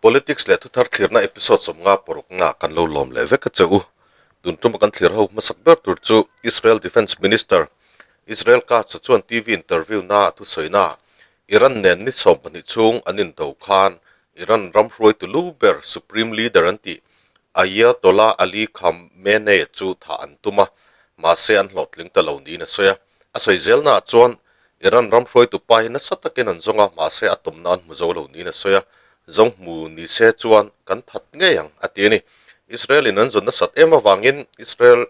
Politics leh thuthar thlirna episode 56 nga kan lo lawm leh vek a che u. Tun tuma kan thlir ho hmasak ber tur chu Israel Defence Minister Israel Katz chuan TV interview na thusawina Iran nen ni 12 chhung an indo khan Iran ram hruaitu lu ber Supreme Leader an tih Ayatollah Ali Khamenei chu thah an tum a, mahse an hlawhtling ta lo niin a sawi a. A sawi zelnaah chuan Iran ram hruaitu pa hi nasa takin an zawng a, mahse a tumna an hmu zo lo niin a sawi a. Zawng hmu ni se chuan kan that ngei ang, a ti a ni. Israel in an zawn nasat em avangin Israel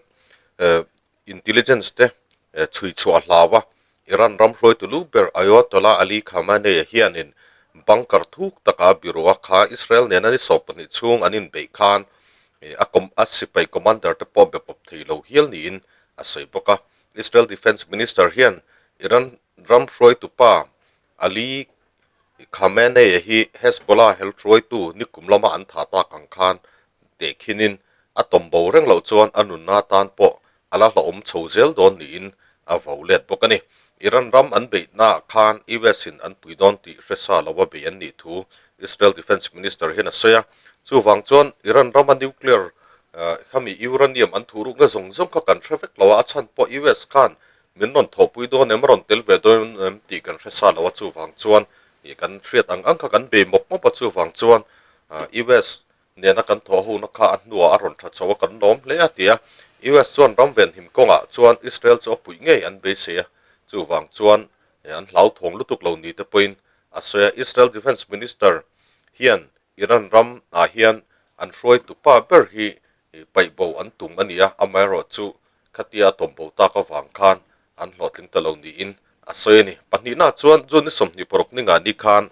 intelligence te chhui chhuah a hlau a, Iran ram hruaitu lu ber Ayatollah Ali Khamenei hianin bunker thuk taka biru a kha Israel nena ni 12 chhung an inbeih khan a a sipai commander te pawh be pawp thei lo hial niin a sawi bawk a. Israel Defence Minister hian Iran ram hruaitu pa Ali Khamenei hi Hezbollah hel hruaitu nikum lama an thah tak ang khan tehkhinin a tawmbo reng loh chuan a nunna tan pawh a la hlauhawm chho zel dawn niin a vo let bawk a ni. Iran ram an beihnaah khan US in an pui dawn tih hre sa lova bei an nih thu Israel Defence Minister hian a sawi a. Chuvang chuan Iran rama nuclear khami uranium an thurukna zawng zawng kha kan hre vek lo a, a chhan pawh US khan min rawn thawhpui dawn em, rawn tel ve dawn em tih kan hre sa lo a, chuvang chuan kan hriat ang ang kha kan bei mawp mawp a, chuvang chuan US nena kan thawh huna kha a hnuah a rawn tha chho a, kan lawm hle a ti a. US chuan ram venhim kawngah chuan Israel chu a puih ngei an beisei a, chuvang chuan an hlauthawng lutuk lo ni te pawhin a sawi a. Israel Defence Minister hian Iran ram ah hian an hruaitu pa ber hi paihbo an tum a ni a, amaherawhchu khatia a tawmbo tak avang khan an hlawhtling ta lo niin a sawi a ni. Pahnihna chuan June ni 26 ninga ni khan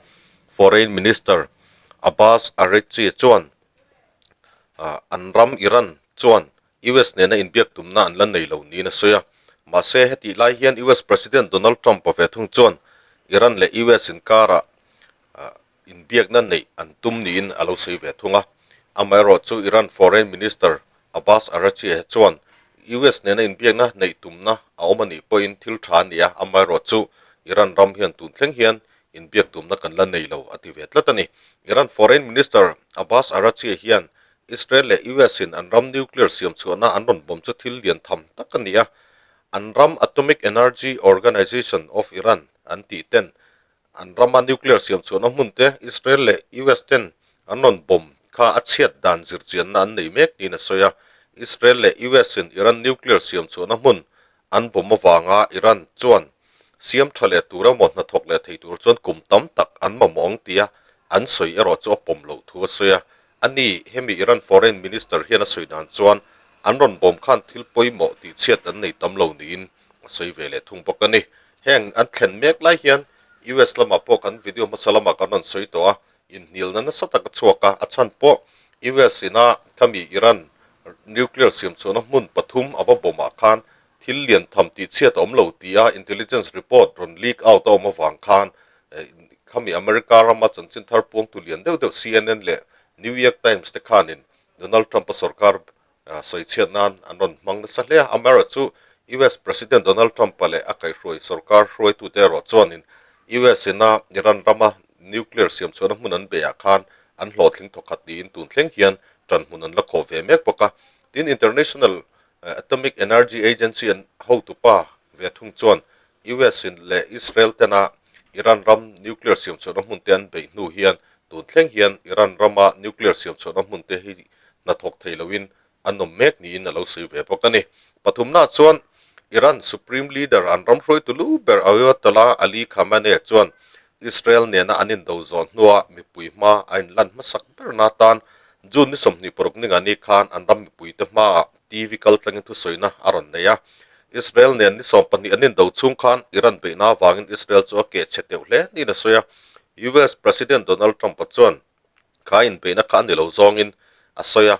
Foreign Minister Abbas Araghchi chuan an ram Iran chuan US nena inbiak tumna an la nei lo niin a sawi a. Mahse, hetih lai hian US President Donald Trump-a ve thung chuan Iran leh US inkarah inbiakna neih an tum niin a lo sawi ve thung a. Amaherawhchu Iran Foreign Minister Abbas Araghchi chuan US nena inbiakna neih tumna a awm a nih pawhin thil tha a ni a, amaherawhchu Iran ram hian tun thleng hian inbiak tumna kan la nei lo a ti ve tlat a ni. Iran Foreign Minister Abbas Araghchi hian Israel leh US in an ram nuclear siam chhuahna an rawn bawm chu thil lian tham tak a ni a, an ram Atomic Energy Organization of Iran an tih ten An rama nuclear siam chhuahna hmun te Israel leh US ten an rawn bomb kha a chhiat dan zirchianna an nei mek niin a sawi a. Israel leh US in Iran nuclear siam chhuahna hmun an bomb avanga Iran chuan siam tha leh tur emaw hnathawk leh thei tur chuan kum tam tak an mamawh ang tia an sawi erawh chu a pawm loh thu a sawi a. A ni, hemi Iran Foreign Minister hian a sawi dan chuan an rawn bomb khan thil pawimawh tihchhiat an nei tam lo niin a sawi ve leh thung bawk a ni. Heng an thlen mek lai hian US lamah pawh kan video hmasa lamah kan rawn sawi tawh a, inhnialna nasa tak a chhuak a, a chhan pawh US ina khami Iran nuclear siam chhuahna hmun pathum a va bawmah khan thil lian tham tih chhiat a awm lo tia intelligence report rawn leak out a awm avang khan khami America rama chanchin thar puangtu lian deuh deuh CNN leh New York Times te khanin Donald Trump-a sorkar sawi chhiat nan an rawn hmang nasa hle a. Amaherawhchu US President Donald Trump-a leh a kaihhruai sorkar hruaitute erawh chuanin US ina Iran rama nuclear siam chhuahna hmun an beihah khan an hlawhtling thawkhat niin tun thleng hian ṭan hmun an la khawh ve mek bawk a. Tin, International Atomic Energy Agency an hotupa ve thung chuan US in leh Israel tena Iran ram nuclear siam chhuahna hmun te an beih hnu hian tun thleng hian Iran rama nuclear siam chhuahna hmun te hi hnathawk thei loin an awm mek niin a lo sawi ve bawk a ni. Pathumnaah chuan Iran Supreme Leader an ram hruaitu lu ber Ayatollah Ali Khamenei chuan Israel nena an indo zawh hnuah mipui hma a inlan hmasak berna atan June ni 26 ninga ni khan an ram mipuite hmaah TV kaltlangin thusawina a rawn nei a. Israel nen ni 12 an indo chhung khan Iran beihna avangin Israel chu a keh chhe teuh hle niin a sawi a. US President Donald Trump-a chuan Kha inbeihna kha a ni lo zawngin a sawi a,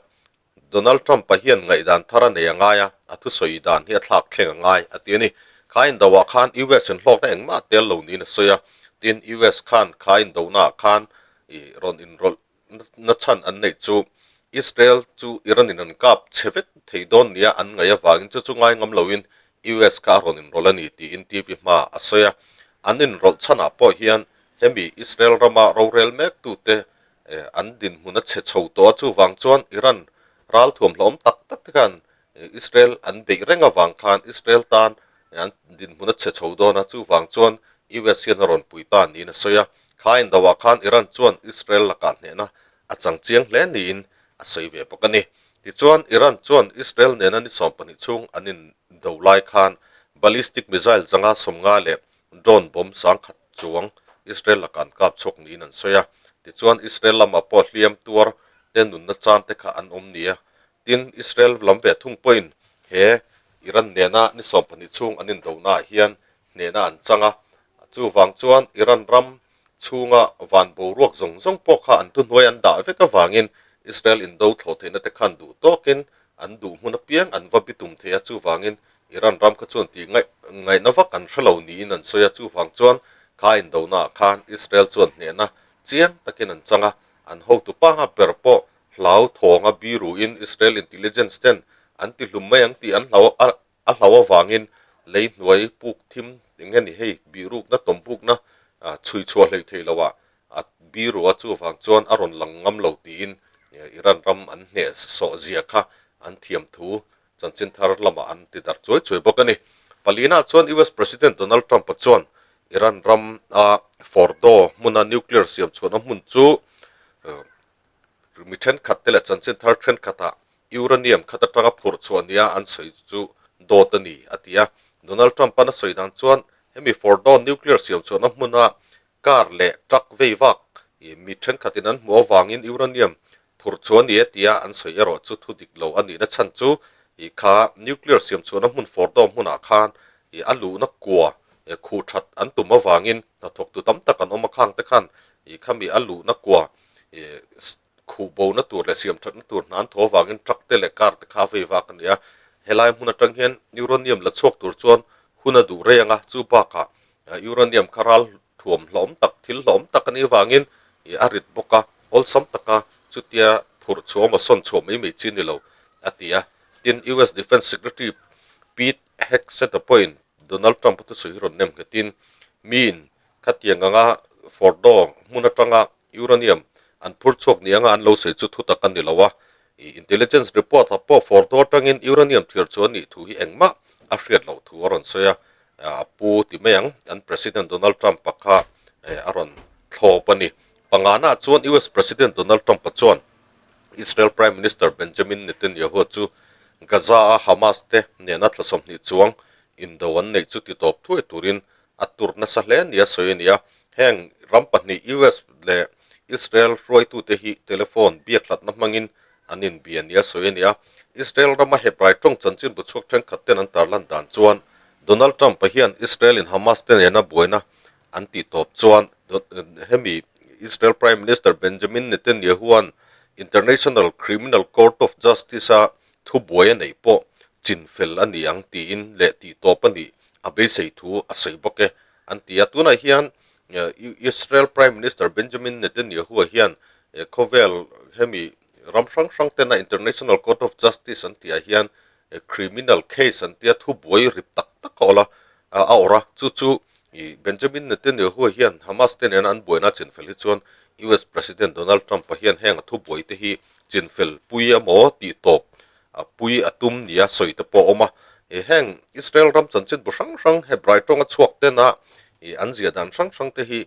Donald Trump-a hian ngaihdan thar a nei a ngai a, a thusawi dan hi a thlak thleng a ngai, a ti a ni. Kha indoah khan US in hlawkna engmah tel lo niin a sawi a, tin US khan kha indonaah khan i rawn inrawlh na chhan an neih chu Israel chu Iran in an kap chhe vek thei dawn nia an ngaih avangin chu chu ngai ngam loin US kha a rawn inrawlh a ni tiin TV hmaah a sawi a. An inrawlh chhanah pawh hian Hemi Israel rama rorel mek tute an dinhmun a chhe chho tawh a, chuvang chuan Iran ral thuam hlauhawm tak tak te khan Israel an beih reng avang khan Israel tan an dinhmun a chhe chho dawn a, chuvang chuan US hian a rawn pui ta niin a sawi a. Kha indoah khan Iran chuan Israel lakah hnehna a chang chiang hle niin a sawi ve bawk a ni. Tichuan Iran chuan Israel nena ni 12 chhung an indo lai khan ballistic missile zanga 50 leh drone bomb 10,000 chuang Israel lakah an kap chhuak niin an sawi a. Tichuan Israel lamah pawh hliam tuar te nunna chan te kha an awm nia. Tin, Israel lam ve thung pawhin he Iran nena ni 12 chhung an indonaah hian hnehna an chang a. Chuvang chuan Iran ram chhunga van boruak zawng zawng pawh kha an thuhnuai an dah vek avangin Israel indo thlawh theihna te khan duh tawkin an duh hmun apiang an va bitum thei a, chuvangin Iran ram kha chuan tih ngaih ngaihna vak an hre lo niin an sawi a, chuvang chuan kha indonaah khan Israel chuan hnehna chiang takin an chang a, an hotu panga ber pawh hlau thawnga biruin Israel intelligence ten an ti hlum mai ang tih an hlau a A hlau avangin lei hnuai puk thim eng nge ni hei bihrukna tawmbukna chhui chhuah hleih theih loh ah a biru a chuvang chuan a rawn lang ngam lo tiin Iran ram an hneh sawh zia kha an thiam thu chanchin thar lamah an ti darh chuai chuai bawk a ni. Palina chuan US President Donald Trump-a chuan Iran ram a Fordow hmuna nuclear siam chhuahna hmun chu Mi thenkhat te leh chanchin thar thenkhatah uranium khat atanga phurh chhuah nia an sawi chu dawt a ni, a ti a. Donald Trump-a'n a sawi dan chuan hemi Fordow nuclear siam chhuahna hmuna car leh truck vei vak mi thenkhatin an hmuh avangin uranium phurh chhuah a ni e tia an sawi erawh chu thu dik lo a nihna chhan chu kha nuclear siam chhuahna hmun Fordow hmunah khan a luhna kua khuh that an tum avangin hnathawktu tam tak an awm a, khangte khan khami a luhna kua Khuh bona tur leh siam thatna tur hna an thaw avangin truck te leh car te kha a vei vak a ni a. Helai hmun atang hian uranium la chhuak tur chuan hun a duh rei ang a, chu bakah uranium kha ral thuam hlawm tak, thil hlawm tak a nih avangin a rit bawk a, awlsam taka chutia phurh chhuah emaw sawn chhuah mai mai chi ni lo a ti a. Tin, US Defence Secretary Pete Hegseth-a pawhin Donald Trump-a thusawi hi rawn nem nghetin, Miin Khatiang anga Fordow hmun atanga uranium an phur chhuak ni anga an lo sawi chu thutak a ni lo a. Intelligence report ah pawh Fordow atangin uranium thir chu a nih thu hi engmah a hriat loh thu a rawn sawi a. A pu ti mai ang, an President Donald Trump-a kha a rawn thlawp a ni. Pangana chuan US President Donald Trump-a chuan Israel Prime Minister Benjamin Netanyahu chu Gaza-a Hamas te nena thla 20 chuang indo an neih chu titawp thuai turin a tur nasa hle nia sawi a ni a. Heng ram pahnih US leh Israel hruaitute hi telephone biak hlatna hmangin an inbia nia sawi a ni a. Israel rama Hebrai tawng chanchin bu chhuak thenkhat ten an tarlan dan chuan Donald Trump-a hian Israel in Hamas te nena buaina an tih tawp chuan hemi Israel Prime Minister Benjamin Netanyahu-a'n International Criminal Court of Justice-a thubuai a neih pawh chinfel a ni ang tiin leh tih tawp a nih a beisei thu a sawi bawk e, an ti a. Tunah hian Israel Prime Minister Benjamin Netanyahu-a hian khawvel hemi ram hrang hrang tena International Court of Justice an tihah hian criminal case an tia thubuai rip tak tak a awlh a, a awrh a. Chu chu Benjamin Netanyahu-a hian Hamas te nena an buaina chinfel hi chuan US President Donald Trump-a hian heng a thubuai te hi chinfel pui emaw tih tawp a pui a tum nia sawi te pawh a awm a. Heng Israel ram chanchin bu hrang hrang Hebrai tawnga chhuak tena an zia dan hrang hrang te hi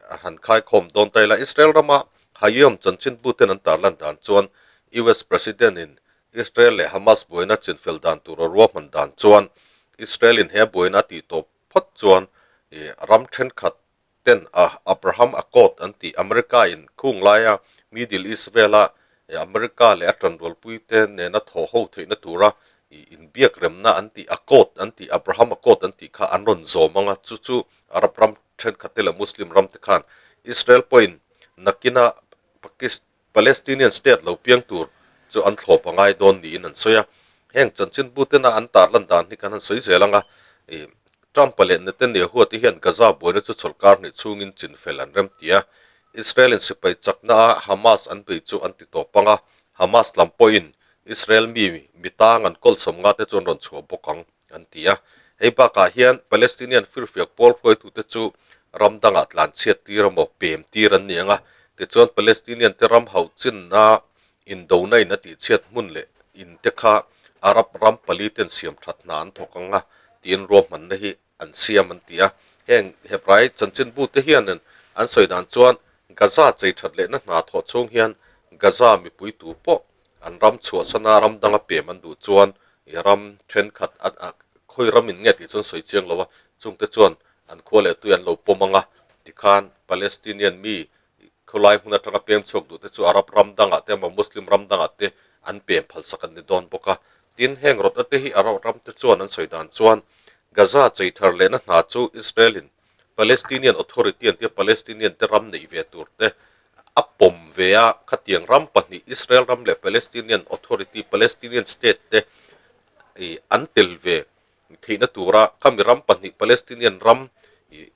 a han khaikhawm dawn ta ila. Israel rama Hayom chanchin bu ten an tarlan dan chuan US President in Israel leh Hamas buaina chinfel dan tur a ruahman dan chuan Israel in he buaina a tih tawp phawt chuan ram thenkhat ten a Abraham Accord an tih America in khung laia Middle East vela America leh a tanrualpui te nena thawh ho theihna tura inbiak remna an tih Accord an tih Abraham Accord an tih kha an rawn zawm ang a, chu chu Arab ram thenkhat te leh Muslim ram te khan Israel pawhin nakina Pakistan Palestinian state lo piang tur chu an thlawp a ngai dawn niin an sawi a. Heng chanchinbu tena an tarlan dan hi kan han sawi zel ang a, Trump-a leh Netanyahu-a te hian Gaza buaina chu chawlhkar hnih chhungin chinfel an rem ti a. Israel-in sipai chakna a Hamas an bei chu an ti tawp ang a, Hamas lam pawhin Israel mi mi tang an kawlsawm nga te chu an rawn chhuah bawk ang an ti a. Hei bakah hian Palestinian firfiak pawl hruaitute chu ram dangah tlanchhiat tir emaw pem tir an ni ang a. Tichuan Palestinian te ram hauh chinna indona in a tihchhiat hmun leh in te kha Arab ram pali ten siam that hna an thawk ang a tiin ruahmanna hi an siam an ti a. Heng Hebrai chanchinbu te hianin an sawi dan chuan Gaza chei that lehna hna thawh chhung hian Gaza mipui tu pawh an ram chhuahsana ram danga pem an duh chuan i ram thenkhat a khawi ram in nge tih chuan sawi chiang lo a, chungte chuan an khua leh tui an lo pawm ang a, tikhan Palestinian mi khawlai hmun atanga pem chhuak duh te chu Arab ram dangah te emaw Muslim ram dangah te an pem phalsak an ni dawn bawk a. Tin, heng rawtna te hi Arab ram te chuan an sawi dan chuan Gaza chei thar lehna hna chu Israel in Palestinian Authority an tia Palestinian te ram neih ve tur te a pawm ve a, khatiang ram pahnih Israel ram leh Palestinian Authority, Palestinian State te ih an tel ve theihna tura khami ram pahnih Palestinian ram ih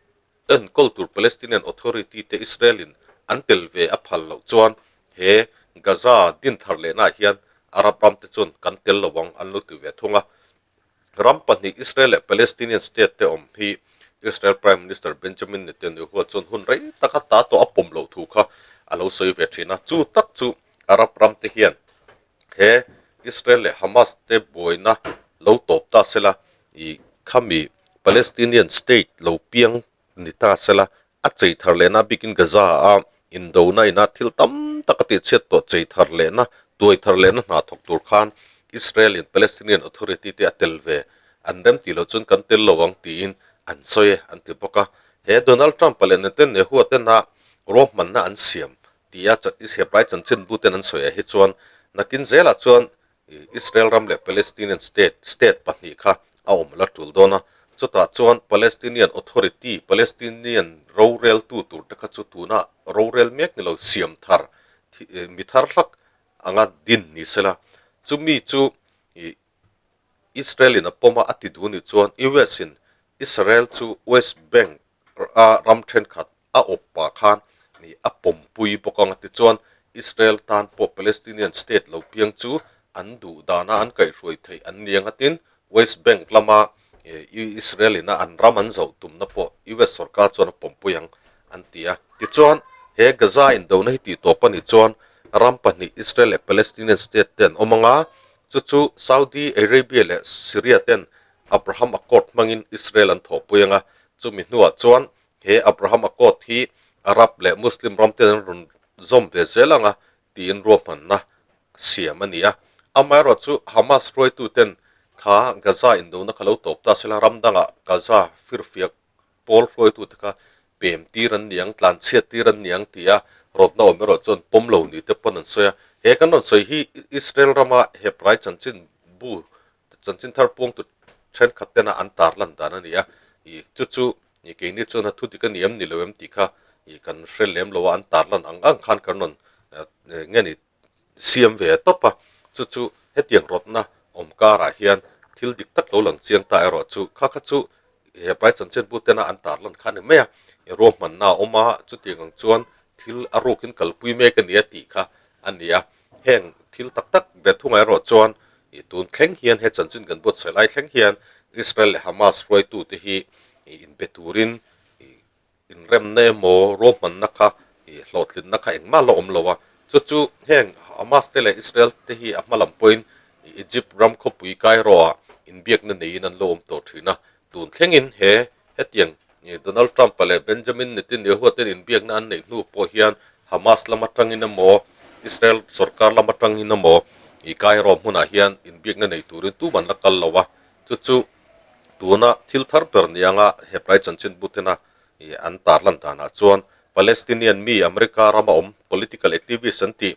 enkawl tur Palestinian Authority te Israel in an tel ve a phal loh chuan he Gaza din thar lehnaah hian Arab ram te chuan kan tel lo ang an lo ti ve thung a. Ram pahnih Israel leh Palestinian state te awm hi Israel Prime Minister Benjamin Netanyahu chuan hun rei taka ta tawh a pawm loh thu kha a lo sawi ve thin a. Chu tak chu Arab ram te hian he Israel leh Hamas te buaina lo tawp ta sela ih khami Palestinian state lo piang ni ta sela a chei thar lehna bikin Gaza a indona ina thil tam tak a tihchhiat tawh chei thar lehna tuai thar lehna hna thawk tur khan Israel in Palestinian Authority te a tel ve an rem tih loh chuan kan tel lo ang tiin an sawi an ti bawk a. He Donald Trump-a leh Netanyahu-a tena ruahmanna an siam tia Hebrai chanchinbu ten an sawi ah hi chuan nakin zelah chuan Israel ram leh Palestinian state, state pahnih kha a awm la tul dawn a, chutah chuan Palestinian Authority, Palestinian roreltu tur te kha chu tuna rorel mek ni lo siam thar, mi thar hlak anga din ni sela, chumi chu Israel in a pawm a, a ti duh ni chuan US in Israel chu West Bank a ram thenkhat a awp pah khan ni a pawmpui bawk ang a tichuan Israel tan pawh Palestinian state lo piang chu an duh dana an kaihhruai theih an ni ang a tin West Bank lama Israel ina an ram an zoh tumna pawh US sorkar chuan a pawmpui ang an ti a tichuan he Gaza indona hi tihtawp a nih chuan ram pahnih Israel leh Palestinian state te an awm ang a chu chu Saudi Arabia leh Syria ten Abraham Accord hmangin Israel an thawhpui ang a chumi hnuah chuan He Abraham Accord hi Arab leh Muslim ram ten an rawn zawm ve zel ang a tiin ruahmanna siam a ni a. Amaherawhchu chu Hamas hruaituten kha Gaza indona kha lo tawp ta sela ram dangah Gaza firfiak pawl hruaitute kha pem tir an ni ang, tlanchhiat tir an ni ang tia rawtna awm erawh chuan pawm lo ni te pawn an sawi a. He kan rawn sawi hi Israel rama Hebrai chanchinbu Chanchin thar puangtu thenkhat tena an tar lan dan a ni a, ih chu chu ih keini chuan a thu dik a ni em ni lo em tih kha ih kan hre lem lo a, an tar lan ang ang khan kan rawn nge ni siam ve tawp a, chu chu hetiang rawtna awm karah hian thil dik tak lo lang chiang ta erawh chu kha kha chu he pai chanchinbu tena an tar lan kha a ni mai a, ruahmanna a awm a, chutiang ang chuan thil a rukin kalpui mek a ni a tih kha a ni a, heng thil tak tak ve thungah erawh chuan Ih tun thleng hian he chanchin kan buatsaih lai thleng hian Israel leh Hamas hruaitute hi ih inbe turin ih inremna emaw ruahmanna kha ih hlawhtlinna kha engmah la awm lo a, chu chu heng Hamas te leh Israel te hi a hma lam pawhin ih Egypt ram khawpui Cairo ah inbiakna neiin an lo awm tawh thin a, tun thlengin he hetiang ih Donald Trump-a leh Benjamin Netanyahu-a ten inbiakna an neih hnu pawh hian Hamas lam atangin emaw Israel sorkar lam atangin emaw ih Cairo hmunah hian inbiakna nei turin tum an la kal lo a, chu chu tuna thil thar ber ni anga Hebrai chanchinbu tena ih an tarlan danah chuan Palestinian mi America rama awm political activist an tih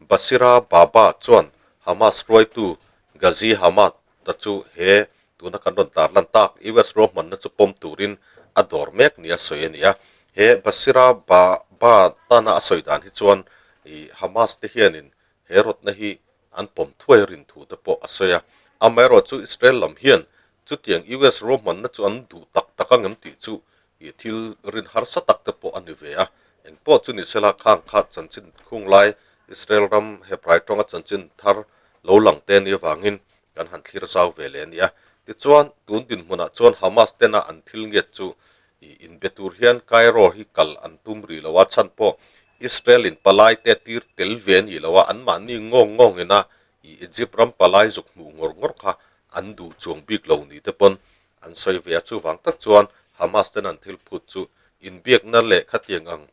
Basira Baba chuan Hamas hruaitu Ghazi Hamad ta chu he tuna kan rawn tarlan tak US ruahmanna chu pawm turin a dawr mek nia sawi a ni a. He Basira Ba Ba tana a sawi dan hi chuan ih Hamas te hianin he rawtna hi an pawm thuai rin thu te pawh a sawi a. Amaherawhchu chu Israel lam hian chutiang US ruahmanna chu an duh tak tak ang em tih chu ih thil rin harsa tak te pawh a ni ve a. Engpawh chu ni sela khang kha chanchin khung lai Israel ram Hebrai tawnga chanchin thar lo lang te nih avangin kan han thlir zau ve leh a ni a. Tichuan, tun dinhmunah chuan Hamas tena an thil ngiat chu ih inbe tur hian Cairo hi kal an tum rih lo a, chhan pawh Israel in palai te tir tel ve a nih loh a, anmahni ngawng ngawngin a Egypt ram palai zuk hmuh ngawr ngawr kha an duh chuang bik lo ni te pawn an sawi ve a. Chuvang tak chuan Hamas ten an thil phut chu inbiakna leh khatiang ang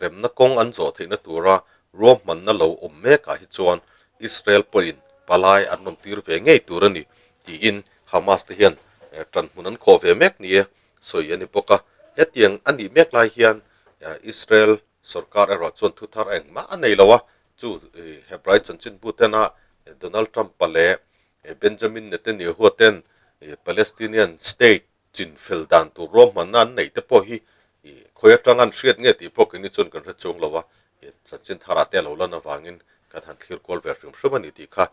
remna kawng an zawh theihna tura ruahmanna lo awm mekah hi chuan Israel pawhin palai an rawn tir ve ngei tur a ni tiin Hamas te hian tanhmun an khawh ve mek nia sawi a ni bawk a. Hetiang a nih mek lai hian Israel sorkar erawh chuan thu thar engmah a nei lo a, chu Hebrai chanchinbu tena Donald Trump-a leh Benjamin Netanyahu-a ten Palestinian state chin fel dan tur ruahmanna an neih te pawh hi khawi atanga an hriat nge tih pawh keini chuan kan hre chuang lo a, chanchin tharah te a lo lan avangin kan han thlir kual ve hrim hrim a ni tih kha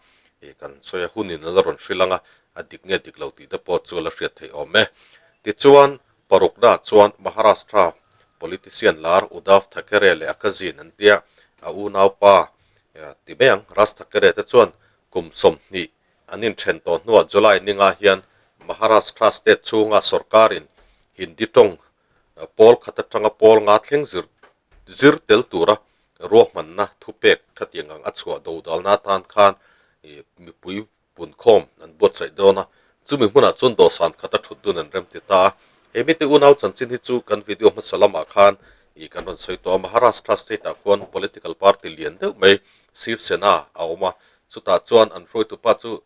kan sawi a, hunin a la rawn hrilh ang a, a dik nge dik lo tih te pawh chu a la hriat theih awm e. Tichuan, parukna chuan Maharashtra politician lar Uddhav Thackeray leh a cousin an tia, a unaupa ti mai ang, Raj Thackeray te chuan kum 20 An inthen tawh hnuah July ninga hian Maharashtra state chhunga sorkarin Hindi tawng pawl khat atanga pawl nga thleng zir zir tel tura ruahmanna thupek khatiang ang a chhuah dodalna atan khan mipui punkhawm an buatsaih dawn a, chumi hmunah chuan dawhsan khata thut dun an remti ta a. He mite unau chanchin hi chu kan video hmasa lamah khan kan rawn sawi tawh a, Maharashtra state ah khuan political party lian deuh mai Shiv Sena a awm a, Chutah chuan an hruaitupa chu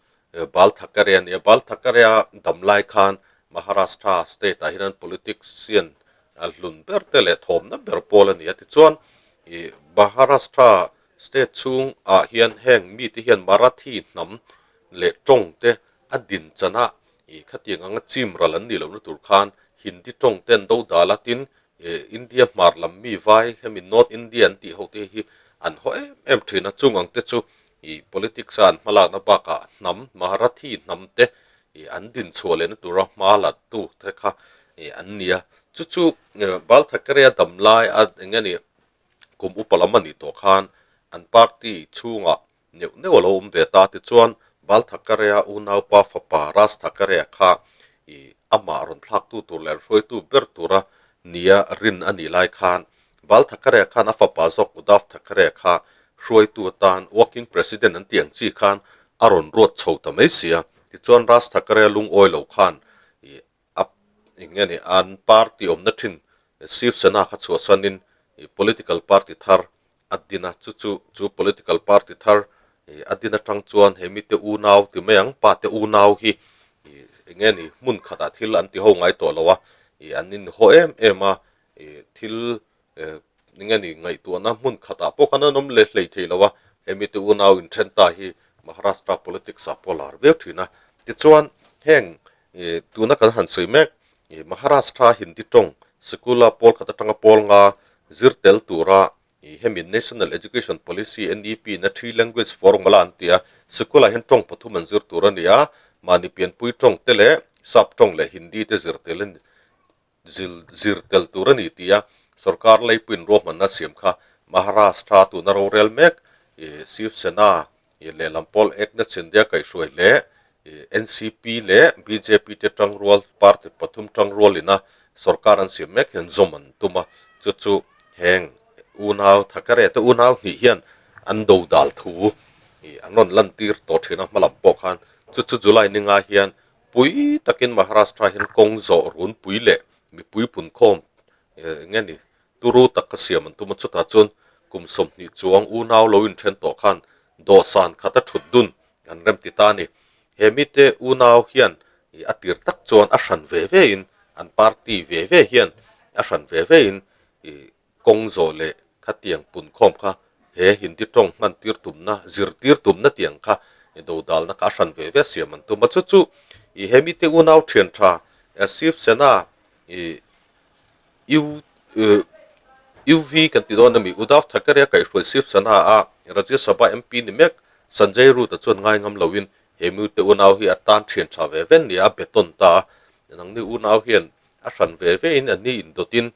Bal Thackeray a ni a, Bal Thackeray-a dam lai khan Maharashtra state-ah hian an politician hlun ber te leh thawmna ber pawl a ni a. Tichuan Maharashtra state chhungah hian heng mite hian Marathi hnam leh tawng te a din chan a, khatiang anga chim ral an nih lohna tur khan Hindi tawng te an do dal a, tin India hmar lam mi vai hemi North India an tih ho te hi an haw em em thin a, chung ang te chu ih politics a an hmalakna bakah hnam Maharathi hnam te ih an din chhuah lehna tura hma la tu te kha ih an ni a, chu chu Bal Thackeray a dam lai a eng nge ni kum upa lam a nih tawh khan an party chhungah neuh neuh a lo awm ve ta tichuan Bal Thackeray-a unaupa fapa Raj Thackeray-a kha ih amah rawn thlaktu tur leh hruaitu ber tura nia rin a nih lai khan Bal Thackeray-a khan a fapa zawk Uddhav Thackeray-a kha hruaitu atan working president an tih ang chi khan a rawn ruat chho ta mai si a. Tichuan Raj Thackeray-a lungawi lo khan ih a eng nge ni an party awmna thin Shiv Sena kha chhuahsanin ih political party thar a din a, chu chu chu political party thar ih a din atang chuan he mite unau ti mai ang pa te unau hi ih eng nge ni hmun khatah thil an ti ho ngai tawh lo a, ih an inhaw em em a, ih thil eh eng nge ni ngaihtuahna hmun khatah pawh khan an awm leh hlei thei lo a, he mite unau inthen ta hi Maharashtra politics ah pawh lar viau thin a, tichuan heng ih tuna kan han sawi mek ih Maharashtra Hindi tawng sikula pawl khat atanga pawl nga zir tel tura ih hemi National Education Policy, NEP, na Three Language Formula an ti a, sikulah hian tawng pathum an zir tur a ni a, mahni pianpui tawng te leh sap tawng leh Hindi te zir tel a ni zir tel tur a ni tih a sorkar leipuiin ruahmanna siam kha Maharashtra tuna rorel mek ih Shiv Sena ih lehlam pawl Eknath Shinde-a kaihhruai leh ih NCP leh bjp te tangrual party pathum tangrual ina sorkar an siam mek hian zawm an tum a, chu chu heng unau Thackeray te unau hnih hian an do dal thu ih an rawn lantir tawh thin a hmalam pawh khan chu chu July ninga hian Pui takin Maharashtra hian kawng zawh runpui leh mipui punkhawm eng nge ni turu tak ka siam an tum a, chutah chuan kum 20 chuang unau lo inthen tawh khan dawhsan khata thut dun an rem ti ta a ni. He mite unau hian a tir tak chuan a hran ve ve in an party ve ve hian a hran ve ve in Kawng zawh leh khatiang punkhawm kha he Hindi tawng hman tir tumna, zirtir tumna tiang kha dodalna kha a hran ve ve siam an tum a. Chu chu i he mite unau thian tha Shiv Sena i U UV kan ti dawn a mi Uddhav Thackeray a kaihhruai Shiv Sena a Rajya Sabha MP ni mek Sanjay Raut-a chuan ngai ngam loin he mite unau hi a tan thian tha ve ve nia a beton ta a. Nangni unau hian a hran ve ve in an ni indawtin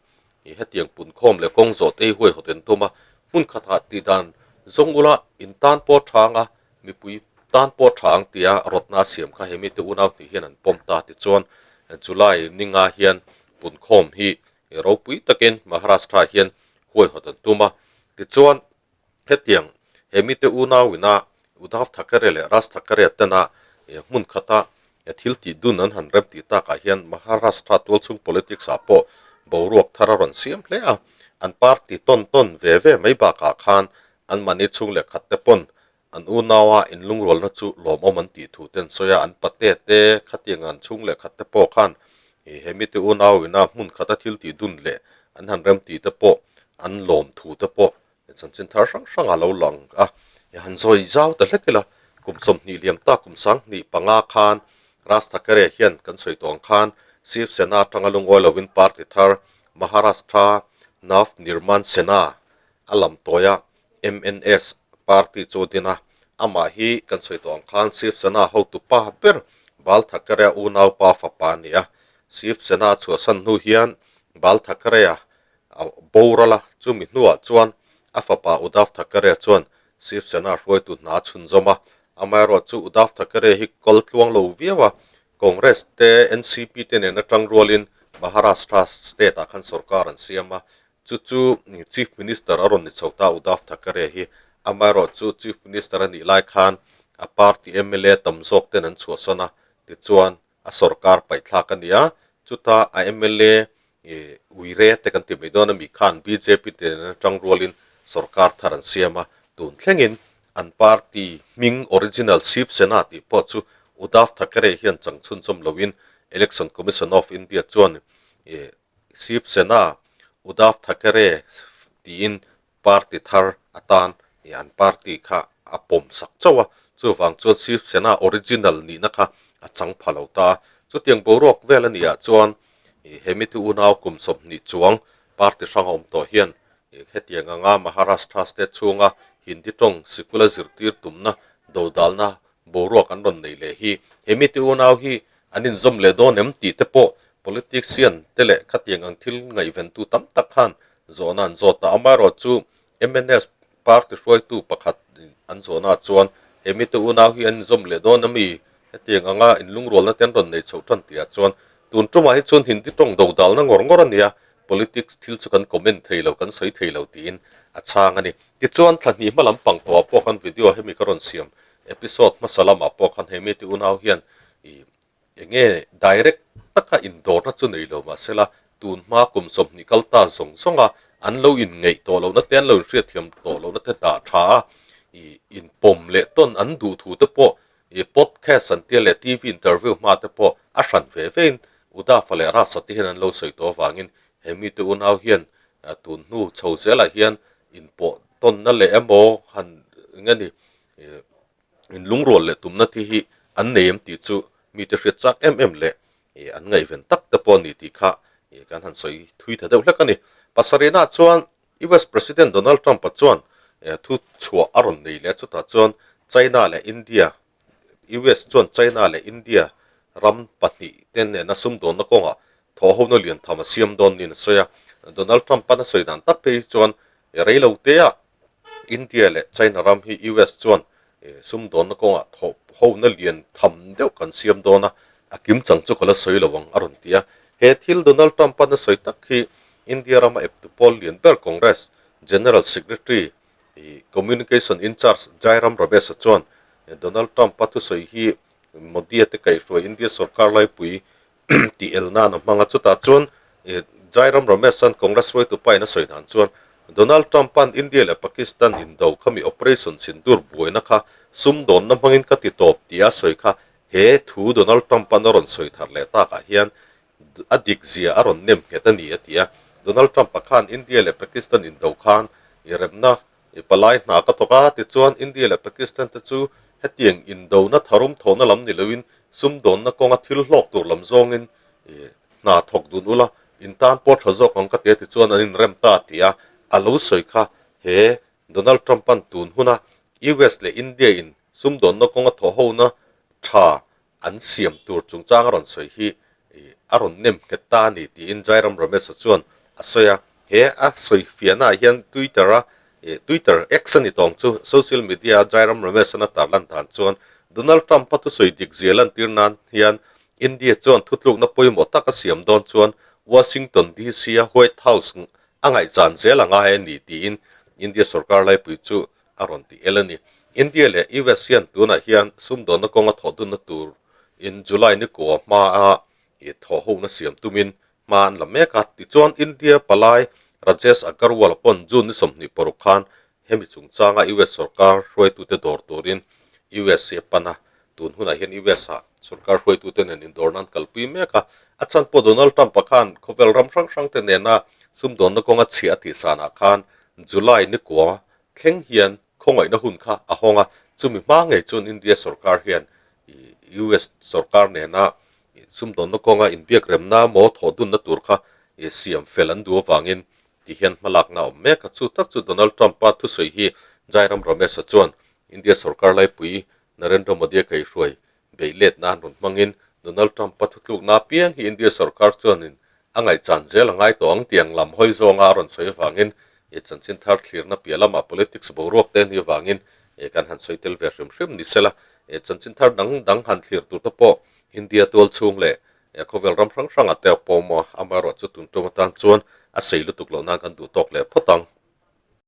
Ih hetiang punkhawm leh kawng zawh te hi huaihawt in tum a, hmun khatah tih dan zawng ula in tan pawh tha anga mipui tan pawh tha ang tia rawtna a siam kha he mite unau hnih hian an pawm ta tichuan July ninga hian punkhawm hi ropui takin Maharashtra hian huaihawt an tum a. Tichuan, hetiang he mite unau ina Uddhav Thackeray leh Raj Thackeray tena hmun khata thil tih dun an han rem tih takah hian Maharashtra tualchhung politics ah pawh boruak thar a rawn siam hle a. An party tawn tawn ve ve mai bakah khan anmahni chhung leh khat te pawn An unaua inlungrualna chu lawmawm an tih thu te an sawi a, an pate te khatiang an chhung leh khat te pawh khan he mite unau ina hmun khata thil tih dun leh an han rem tih te pawh an lawm thu te pawh chanchin thar hrang hrang a lo lang a. Han zawi zau ta hlek ila, kum 20 liam ta kum 25 khan Raj Thackeray hian kan sawi tawh ang khan Shiv Sena atanga lungawi lovin party thar Maharashtra Nav Nirman Sena a lam tawi a, MNS party chu a din a, amah hi kan sawi tawh ang khan Shiv Sena hotu pa ber Bal Thackeray-a unaupa fapa a ni a, Shiv Sena a chhuahsan hnu hian Bal Thackeray-a a boral a, chumi hnuah chuan a fapa Uddhav Thackeray chuan Shiv Sena hruaitu hna a chhunzawm a, amaherawhchu chu Uddhav Thackeray hi kal tluang lo viau a, Congress te NCP te nen atang rualin Maharashtra state ah khan sorkar an siam a, Chu chu Chief Minister a rawn ni chho ta Uddhav Thackeray hi. Amaherawhchu Chief Minister a nih lai khan a party mla tam zawk ten an chhuahsawn a, tichuan a sorkar paihthlak a ni a. Chuta a mla uire te kan ti mai dawn a mi khan bjp te nen atang rualin sorkar thar an siam a. Tun thlengin an party hming original Shiv Sena tih pawh chu Uddhav Thackeray hian chang chhunchawm loin Election Commission of India chuan Shiv Sena, Uddhav Thackeray tiin party thar atan ih an party kha a pawm sak chauh a, chuvang chuan Shiv Sena original nihna kha a chang pha lo ta a. Chutiang boruak vel a nih ah chuan ih he mite unau kum 20 chuang party hrang a awm tawh hian ih hetiang anga Maharashtra state chhunga Hindi tawng sikul a zirtir tumna dodalna boruak an rawn nei leh hi he mite unau hi an inzawm leh dawn em tih te pawh politician te leh khatiang ang thil ngaihventu tam tak khan zawhna an zawt a. Amaherawhchu mns party hruaitu pakhat an zawhna chuan he mite unau hi an inzawm leh dawn ami hetiang anga inlungrualna te an rawn nei chhoh tan tihah chuan tun tumah hi chuan Hindi tawng dodalna ngawr ngawr a nia, politics thil chu kan comment thei lo, kan sawi thei lo tiin a chhang a ni. Tichuan thla hnih hma lampang tawhah pawh khan video hemi ka rawn siam Episode hmasa lamah pawh khan he mite unau hian ih enge direct taka indawrna chu nei lo mahsela tun hma kum 20 kal ta zawng zawnga an lo inngeih tawh lohna te an lo inhriatthiam tawh lohna te dah tha a ih inpawm leh tawn an duh thu te pawh ih podcast an tia leh TV interview hma te pawh a hran ve vein Udafa leh Rasa te hian an lo sawi tawh avangin he mite unau hian tun hnu chho zelah hian inpawh tawnna leh emaw han eng nge ni In lungrual leh tumna thi hi an nei em tih chu mite hriat chak em em leh an ngaihven tak te pawh a ni tih kha kan han sawi thui ta deuh hlek a ni. Pasarihna chuan US President Donald Trump-a chuan thu chhuah a rawn nei leh a, chutah chuan China leh India, US chuan China leh India ram pahnih te nena sumdawnna kawngah thawhhona lian tham a siam dawn niin a sawi a. Donald Trump-an a sawi dan tak phei hi chuan reilo teah India leh China ram hi US chuan sumdawnna kawngah thawh hona lian tham deuh kan siam dawn a, a kim chang chu ka la sawi lo ang a rawn ti a. He thil Donald Trump-an a sawi tak hi India rama eptu pawl lian ber Congress General Secretary Communication in-charge Jairam Ramesh-a chuan Donald Trump-a thusawi hi Modi-a te kaihhruai India sorkar laipui tih el nan a hmang a, chutah chuan Jairam Ramesh chuan Congress hruaitu pain a sawi dan chuan Donald Trump-a'n India leh Pakistan indo khami Operation Sindoor buaina kha sumdawnna hmangin ka ti tawp tih a sawi kha he thu Donald Trump-a'n a rawn sawi thar leh takah hian a dik zia a rawn nem nghet a ni a ti a. Donald Trump-a khan India leh Pakistan indo khan remna I palai hna ka thawk a, tichuan India leh Pakistan te chu hetiang indona tharum thawhna lam ni loin sumdawnna kawnga thil hlawk tur lam zawngin hna thawk dun ula, in tan pawh tha zawk ang ka ti a tichuan an inrem ta tih a a lo sawi kha he Donald Trump-a'n tun huna US leh India in sumdawnna kawnga thawhhona tha an siam tur chungchang a rawn sawi hi a rawn nem nghet ta a ni tiin Jairam Ramesh-a chuan a sawi a. He a sawi fiahnaah hian Twitter-a Twitter X a ni tawng chu social media-a Jairam Ramesh-an a tarlan dan chuan Donald Trump-a thusawi dik zia lantir nan hian India chuan thutlukna pawimawh tak a siam dawn chuan Washington DC-a White House a ngaihchan zel a ngai a ni tiin India sorkar laipui chu a rawn ti el a ni. India leh US hian tunah hian sumdawnna kawnga thawhdunna tur in July ni kua hma a i thawhhona siam tumin hma an la mek a. Tichuan India palai Rajesh Agarwal pawn June ni 26 khan hemi chungchanga US sorkar hruaitute dawr turin US hi a pan a. Tun hunah hian US ah sorkar hruaitute nen indawrna an kalpui mek a. A chhan pawh Donald Trump-a khan khawvel ram hrang hrangte nena sumdawnna kawnga chhiah a tihsanah khan July ni kua thleng hian khawngaihna hun kha a hawng a, chumi hma ngei chuan India sorkar hian US sorkar nena sumdawnna kawnga inbiak remna maw thawh dunna tur kha siam fel an duh avangin ti hian hmalakna a awm mek a. Chu tak chu Donald Trump-a thusawi hi Jairam Ramesh-a chuan India sorkar laipui Narendra Modi-a kaihhruai beih let nan rawn hmangin Donald Trump-a thutlukna apiang hi India sorkar chuanin a ngaihchan zel a ngai tawh ang tih ang lam hawi zawnga a rawn sawi avangin i chanchin thar thlirna piah lamah politics boruak te ni avangin kan han sawi tel ve hrim hrim ni sela. Chanchin thar dang dang han thlir tur te pawh India tual chhung leh khawvel ram hrang hrangah te a pawm a, amaherawhchu tun tum atan chuan a sei lutuk loh nan kan duh tawk leh phawt ang.